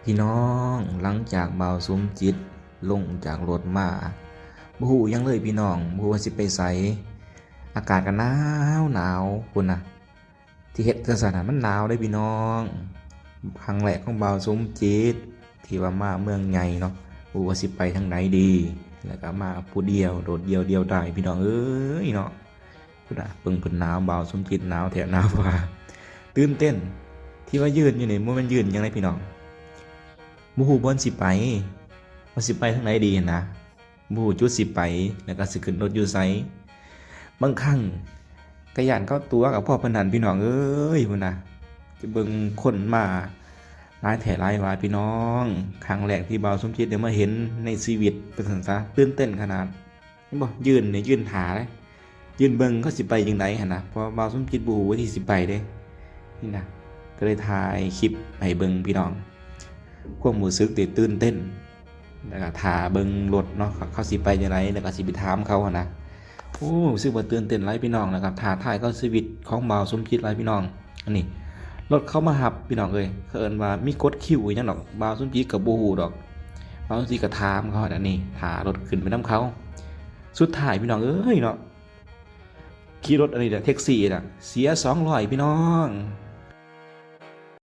ພີ່ນ້ອງ, ຫຼັງຈາກບ່າວສົມຈິດລົງຈາກລົດມາ ບໍ່ຮູ້ຫຍັງເລີຍພີ່ນ້ອງ, ບໍ່ຮູ້ວ່າຊິໄປໃສ. ອາກາດກໍໜາວໜາວພຸ້ນນະ, ທີ່ເຮັດຈັ່ງຊັ້ນນະ ມັນໜາວເດ້ພີ່ນ້ອງ. ຄັ້ງແລກຂອງບ່າວສົມຈິດທີ່ວ່າມາເມືອງໃຫຍ່ເນາະ, ບໍ່ຮູ້ວ່າຊິໄປທາງໃດດີ, ແລ້ວກໍມາຜູ້ດຽວ ໂດດດ່ຽວ ດຽວດາຍ ພີ່ນ້ອງເອີຍເນາະ. ພຸ້ນນະ ເບິ່ງເພິ່ນໜາວ, ບ່າວສົມຈິດໜາວແທ້ໜາວວ່າ ຕື່ນເຕັ້ນ. ທີ່ວ່າຢືນຢູ່ນີ້ບໍ່ແມ່ນຢືນຫຍັງເດ້ພີ່ນ້ອງ, ບໍ່ຮູ້ບ່ອນຊິໄປ, ວ່າຊິໄປທາງໃດດີຫັ້ນນະ, ບໍ່ຮູ້ຈຸດຊິໄປ ແລ້ວກໍຊິຂຶ້ນລົດຢູ່ໃສ. ບາງຄັ້ງກໍຢ້ານເຂົາຕົວະກໍພໍປານນັ້ນ ພີ່ນ້ອງເອີຍ. ພຸ້ນນະ ໄປເບິ່ງຄົນມາຫຼາຍແທ້ຫຼາຍວ່າ ພີ່ນ້ອງ. ຄັ້ງແລກທີ່ບ່າວສົມຈິດໄດ້ມາເຫັນໃນຊີວິດ ວ່າຊັ້ນຊະ, ຕື່ນເຕັ້ນຂະໜາດ. ເຫັນບໍ່? ຢືນນີ້ ຢືນຖ້າເດ້, ຢືນເບິ່ງເຂົາຊິໄປຈັ່ງໃດຫັ້ນນະ, ເພາະວ່າບ່າວສົມຈິດບໍ່ຮູ້ວ່າຊິໄປເດ້. ນີ້ນະ ກໍເລີຍຖ່າຍຄລິບໃຫ້ເບິ່ງພີ່ນ້ອງ, ຄວາມຮູ້ສຶກທີ່ຕື່ນເຕັ້ນ ແລ້ວກໍຖ້າເບິ່ງລົດເນາະ, ເຂົາ ເຂົາຊິໄປຈັ່ງໃດ ແລ້ວກໍຊິໄປຖາມເຂົາຫັ້ນນະ. ໂອ້ ຮູ້ສຶກວ່າຕື່ນເຕັ້ນຫຼາຍພີ່ນ້ອງ, ແລ້ວກໍທ້າທາຍກັບຊີວິດຂອງບ່າວສົມຈິດຫຼາຍພີ່ນ້ອງ. ອັນນີ້ລົດເຂົາມາຮັບພີ່ນ້ອງເອີຍ, ເຂົາເອີ້ນວ່າມີກົດຄິວອີ່ຫຍັງດອກ, ບ່າວສົມຈິດກໍບໍ່ຮູ້ດອກ. ບ່າວສົມຈິດກໍຖາມເຂົາຫັ້ນນະ, ນີ້ຖ້າລົດຂຶ້ນໄປນຳເຂົາ. ສຸດທ້າຍພີ່ນ້ອງເອີຍເນາະ, ຂີ່ລົດອັນນີ້ແຫຼະ ແທັກຊີນະ ເສຍສອງຮ້ອຍພີ່ນ້ອງ.